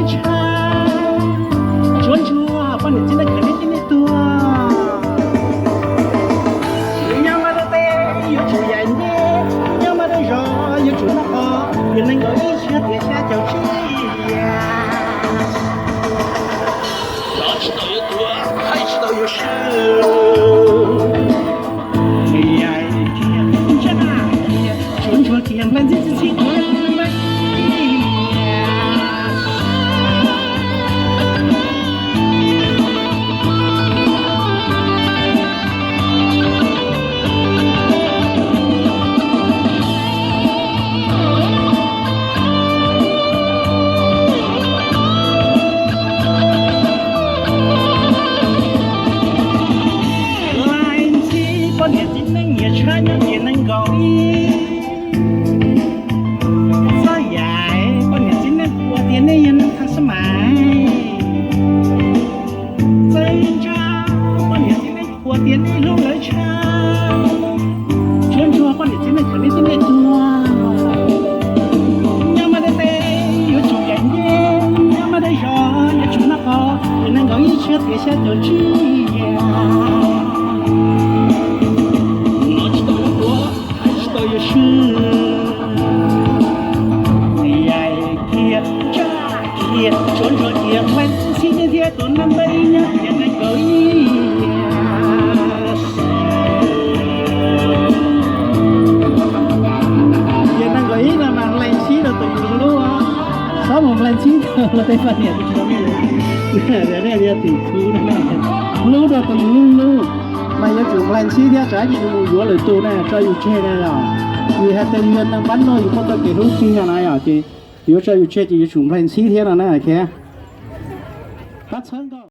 Tshaj, tsuav ntsuag poj niam txiv neej khwv neb tib neeg tuag. Nyob Mas Dej teb yuav tsum yaim ncej, nyob Mas Dej zos yuav tsum noj qos, tiam nees nkaum ib tshiab tiam xya caum tsib. Nov tsis tau yuav tuag, hais tsis tau yuav swb. Tsuav ntsuag kiag nplaig ntxhib txhib txhib tuav nplaig. Nplaig ntxhib poj niam txiv neej nyiam tshaj nyob tiam nees nkaum ib. Txawj yaim poj niam txiv neej qhuas tias nej yog neeg thaj xab mais. Txawj ntshaj poj niam txiv neej qhuas tias nej hlub lawv tshaj. Tsuav ntsuag poj niam txiv neej khwv neb tib neeg tuag. Nyob Mas Dej teb yuav tsum yaim ncej, nyob Mas Dej zos yuav tsum noj qos, tiam nees nkaum ib tshiab tiam xya caum tsib. Nov tsis tau yuav tuag, hais tsis tau yuav swb. Yaim kiag, tshaj kiag, tsuav ntsuag kiag nplaig ntxhib thiab tuav nplaig nyob tiam nees nkaum ib. Tiam nees nkaum ib no mas nplaig ntxhib rau tus yus hlub, txhob mus nplaig ntxhib rau luag tej poj niam txiv neej. Tim khwv no hlub rau tus yus hlub hlub, mas yuav tsum nplaig ntxhib thiab tsam ib ntsis mus yuav lwm tus na tso yus tseg na yom. Vim hais tias yus yog neeg pab no yus muaj txoj kev hlub txij no na yom, ces yuav tso yus tseg ces yuav tsum nplaig ntxhib thiab no na thiab. Pab txhawb nkaus.